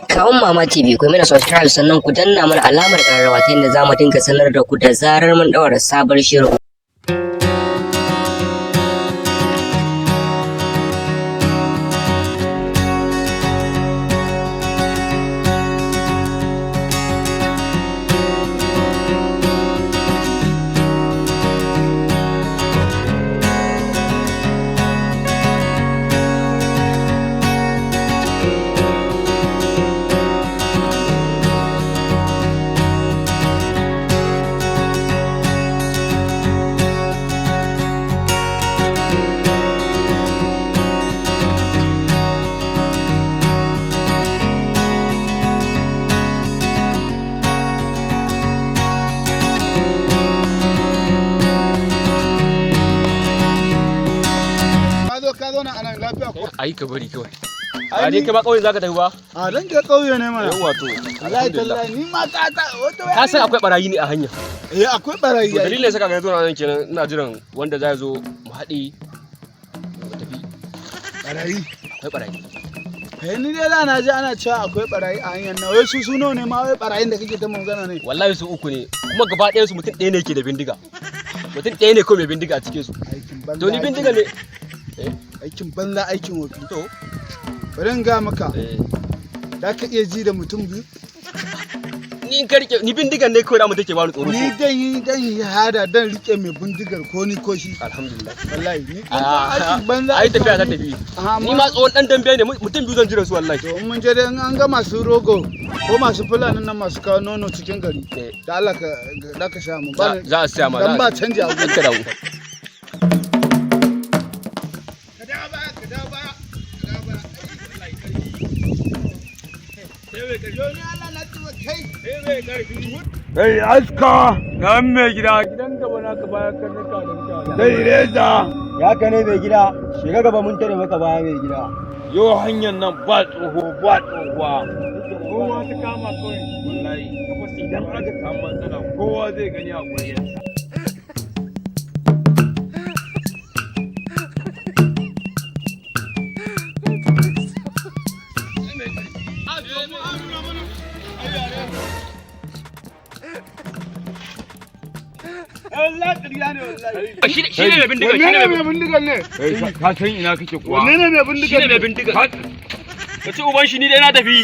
Kawun Mama TV, ku mana subscribe, sannan ku danna mana alamar ƙararrawa ta yadda za mu dinga sanar da ku da zarar mun ɗaura sabon shirin. Ka zo ka zauna a nan lafiya ko? Ai ka bari kawai. Ba dai kai ma kauye zaka tafi ba? A dan ke kauye ne mana. Yawwa, to. Wallahi tallahi ni ma ta ta wata. Ka san akwai barayi ne a hanya. Eh, akwai barayi. To, dalilin saka ga zo nan kenan, ina jiran wanda zai zo mu haɗe mu tafi. Barayi. Akwai barayi. Eh, ni dai da na ji ana cewa akwai barayi a hanyar nan. Wai su su nawa ne ma wai barayin da kake ta magana ne? Wallahi su uku ne, kuma gaba ɗayan su mutum ɗaya ne ke da bindiga. Mutum ɗaya ne kawai mai bindiga a cikin su. Aikin banza. To, ni bindiga ne. Aikin banza, aikin wofi. To. Bari in ga maka. Eh. Da ka iya ji da mutum biyu. Ni in ka rike ni bindigan ne kawai da mu take bani tsoro. Ni dan yi hada dan rike mai bindigar, ko ni ko shi. Alhamdulillah. Wallahi ni Ah, aikin banza. ai tafiya ta tafi. Ni ma tsohon dan dambe ne, mutum biyu zan jira su wallahi. To, in mun je dai, in an ga masu rogo ko masu fulanin nan masu kawo nono cikin gari, Eh. da Allah ka da ka sha mu. Za za a siya ma. Dan ba canji a gurin. Ka dawo. Ka dawo baya, ka dawo baya, ka dawo baya. Yo ni Allah na tuba kai. Kai aska. Nan mai gida, gidan gaba naka baya karnuka da mutane. Kai reza. Ya ka ne mai gida, shiga gaba, mun tare maka baya mai gida. Yau hanyar nan ba tsoho ba tsohuwa. Kowa ta kama kawai. Wallahi idan aka samu matsala kowa zai gani a ƙwaryarsa. Shi ne mai bindiga, shi Wanne ne ne mai mai bindigar ne? Kai, ka san ina kake kuwa? Wanne ne mai shi bindigar ne mai ne? bindiga. Ka ci uban shi, ni dai na tafi.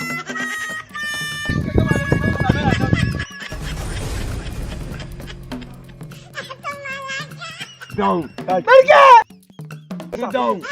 Down. Down.